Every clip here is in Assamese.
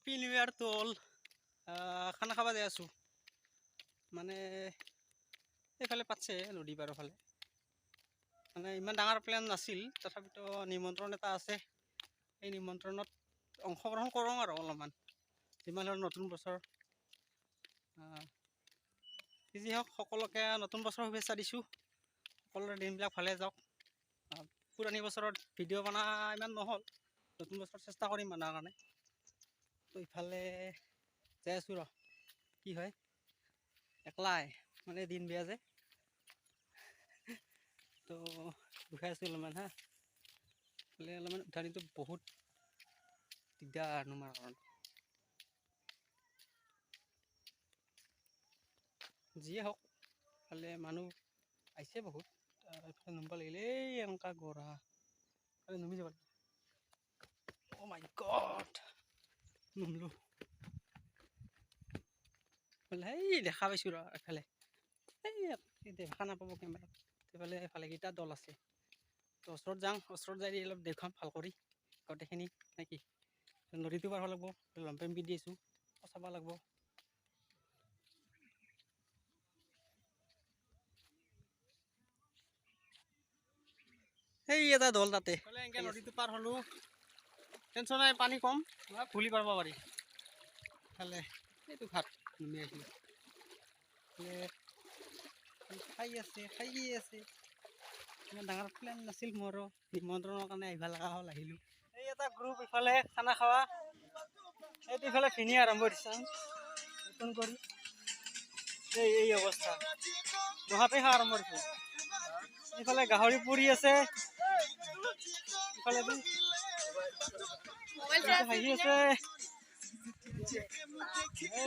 Happy new year to all. খানা খাব যাই আছোঁ, মানে এইফালে পাতছে নদী পাৰৰ ফালে। মানে ইমান ডাঙৰ প্লেন নাছিল, তথাপিতো নিমন্ত্ৰণ এটা আছে, এই নিমন্ত্ৰণত অংশগ্ৰহণ কৰোঁ আৰু অলপমান, যিমান হ'লেও নতুন বছৰ। যি হওক, সকলোকে নতুন বছৰৰ শুভেচ্ছা দিছোঁ। সকলোৰে দিনবিলাক ভালে যাওক। পুৰণি বছৰত ভিডিঅ' বনা ইমান নহ'ল, নতুন বছৰত চেষ্টা কৰিম বনাৰ কাৰণে। তো ইফালে যাই আছোঁ, ৰ কি হয়। একলাই, মানে দিন বেয়া যে, তো দুখাই আছোঁ অলপমান। হা, ইফালে অলপমান উঠানিটো বহুত দিগদাৰ নোমাৰ কাৰণে। যিয়ে হওক, ইফালে মানুহ আহিছে বহুত। এইফালে নুমিব লাগিলে, এই এনেকুৱা গৰা, ইফালে নুমি যাব লাগিব। অ' মাই গড, নুমলো। এই দেখা পাইছোঁ ৰ, এফালে এই দেখা নাপাব কেমেৰাত। সেইফালে ভালেকেইটা দল আছে, তো ওচৰত যাওঁ, ওচৰত যাই অলপ দেখুৱাম ভাল কৰি গোটেইখিনি, নে কি? নদীটো পাৰ হ'ব লাগিব, লংপেণ্ট পিন্ধি আছোঁ, চাব লাগিব। সেই এটা দল তাতে। এনেকৈ নদীটো পাৰ হ'লোঁ, টেনশ্যন নাই, পানী কম, ভুলি পাব পাৰি। ইফালে এইটো ঘাট নামি আহিলোঁ। খাই আছে, খাইয়ে আছে। ইমান ডাঙৰ প্লেন নাছিল মোৰো, নিমন্ত্ৰণৰ কাৰণে আহিব লগা হ'ল, আহিলোঁ। এই এটা গ্ৰুপ ইফালে খানা খাৱা, এইটো ইফালে ভিনি আৰম্ভ দিছে নতুন কৰি। এই অৱস্থা, নোহাতে খোৱা আৰম্ভ দিছে। এইফালে গাহৰি পুৰি আছে, ইফালে হাঁহি আছে।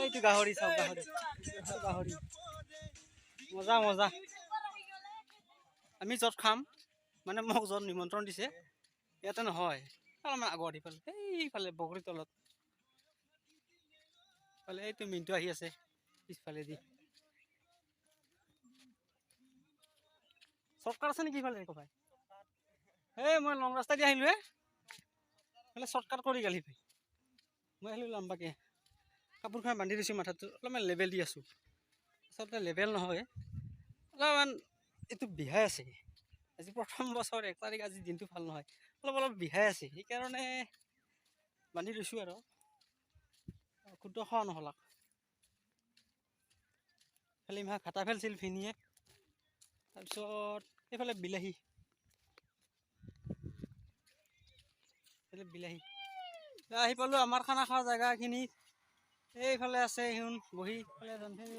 এইটো গাহৰি চাওক, গাহৰি গাহৰি, মজা মজা। আমি য'ত খাম, মানে মোক য'ত নিমন্ত্ৰণ দিছে, ইয়াতে নহয়, অলপমান আগত ইফালে, এইফালে বগৰী তলত। ইফালে এইটো মিনটো আহি আছে পিছফালেদি। চৰ্টকাট আছে নেকি ইফালে কপাই? এই মই লং ৰাস্তা দি আহিলোঁ, হে চৰ্টকাট কৰি গ'ল সিফালে। মই আহিলোঁ লম্বাকৈ। কাপোৰখন বান্ধি দিছোঁ, মাথাটো অলপমান লেবেল দি আছোঁ। আচলতে লেবেল নহয়, অলপমান এইটো বিহাই আছে। আজি প্ৰথম বছৰ 1 তাৰিখ, আজি দিনটো ভাল নহয়, অলপ অলপ বিহাই আছে, সেইকাৰণে বান্ধি লৈছোঁ আৰু। কুটো খোৱা নহ'লাক। খালি মাহ ঘাটা ফেলছিল ভিনিয়ে। তাৰপিছত এইফালে বিলাহী, এইফালে বিলাহী। আহি পালোঁ আমাৰ খানা খোৱা জেগাখিনি। এইফালে আছে সিহঁত বহি, এইফালে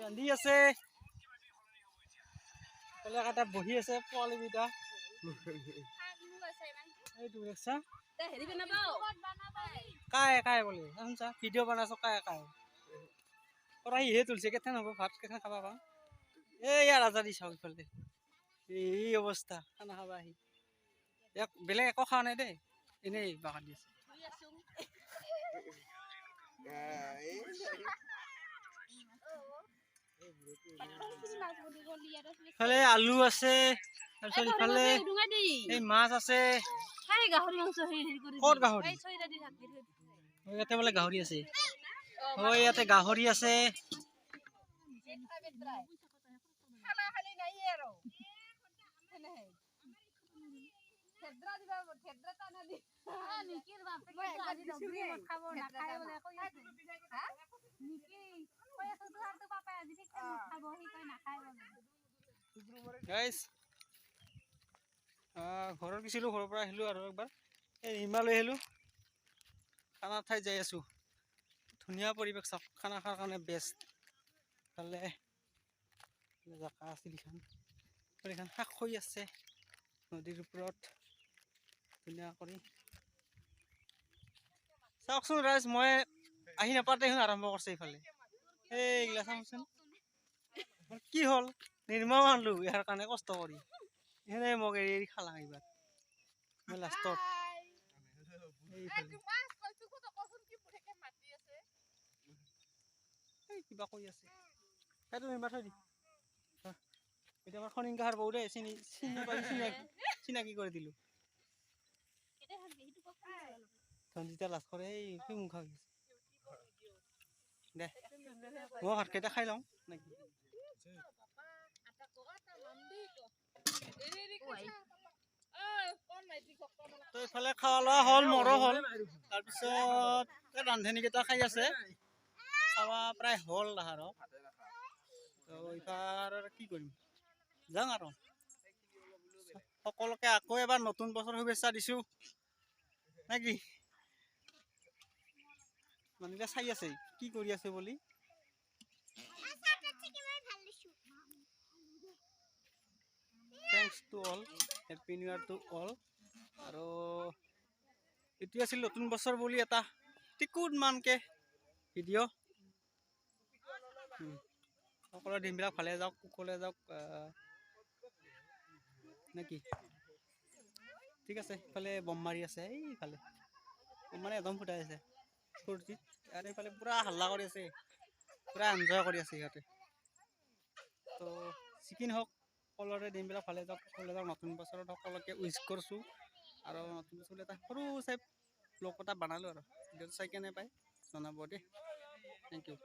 ৰান্ধি আছে, এইফালে এটা বহি আছে পোৱালিকেইটা। এইটো দেখছা, কাই কাই বোলে শুনছা, ভিডিঅ' বনাইছ, কাই কাই কৰাহিহে তুলছে। কেথেন হ'ব ভাত, কেথেন খাবা পাম? এই ইয়াৰ আজাদি চাওক ইফালে, এই অৱস্থা খানা খাবা আহি। বেলেগ একো খোৱা নাই দেই, এনেই বাগান দি আছে। ইফালে আলু আছে, তাৰপিছত ইফালে এই মাছ আছে। ক'ত গাহৰি? ইয়াতে বোলে গাহৰি আছে। অ, ইয়াতে গাহৰি আছে। ঘৰত গৈছিলোঁ, ঘৰৰ পৰা আহিলোঁ আৰু একবাৰ এই হিমা লৈ আহিলোঁ। খানা ঠাইত যাই আছোঁ, ধুনীয়া পৰিৱেশ চাওক, খানা খোৱাৰ কাৰণে বেষ্ট। ইফালে জাকা আছিল এইখন, এইখন শাক হৈ আছে নদীৰ ওপৰত ধুনীয়া কৰি। চাওকচোন ৰাইজ, মই আহি নাপাওঁতে এইখন আৰম্ভ কৰিছে এইফালে। এইগিলা চাওকচোন কি হ'ল, নিৰ্মাও আনলো ইয়াৰ কাৰণে কষ্ট কৰি। সেনে মোক এৰি এৰি খালা এইবাৰ, মই লাষ্টত। কিবা কৈ আছে, সেইটো নিৰ্মা থৈ দি। এতিয়া আমাৰ খনিংকাহাৰ বৌ দেই, চিনি চিনি পাই চিনাকি কৰি দিলোঁ। ধনজিতা লাজ কৰে, এই মুখা হৈ আছে। দে, মই ভাতকেইটা খাই লওঁ নেকি? তো এইফালে খোৱা লোৱা হ'ল, মোৰো হ'ল। তাৰপিছত এই ৰান্ধনীকেইটা খাই আছে, খাৱা প্ৰায় হ'ল তাহাঁতৰ। তো এইবাৰ আৰু কি কৰিম, যাওঁ আৰু। সকলোকে আকৌ এবাৰ নতুন বছৰ শুভেচ্ছা দিছোঁ, নে কি? মানুহবিলাক চাই আছে কি কৰি আছে বুলি। চাহপাত চাকি মই ভাল দিছোঁ। Thanks to all, happy new year to all. আৰু এইটো আছিল নতুন বছৰ বুলি এটা টিকুটমানকৈ ভিডিঅ'। সকলোৰে দিনবিলাক ভালে যাওক, কুশলে যাওক, নে কি? ঠিক আছে। ইফালে বম মাৰি আছে, এইফালে বম মানে একদম ফুটাই আছে ফূৰ্তিত। আৰু এইফালে পূৰা হাল্লা কৰি আছে, পূৰা এনজয় কৰি আছে সিহঁতে। তো যিকি নহওক, সকলোৰে দিনবিলাক ভালে যাওক, কুশলে যাওক। নতুন বছৰত সকলোকে উইচ কৰিছোঁ। আৰু নতুন বছৰত এটা সৰু চাই ব্লগ এটা বনালোঁ, আৰু ভিডিঅ'টো চাই কেনে পায় জনাব দেই। Thank U.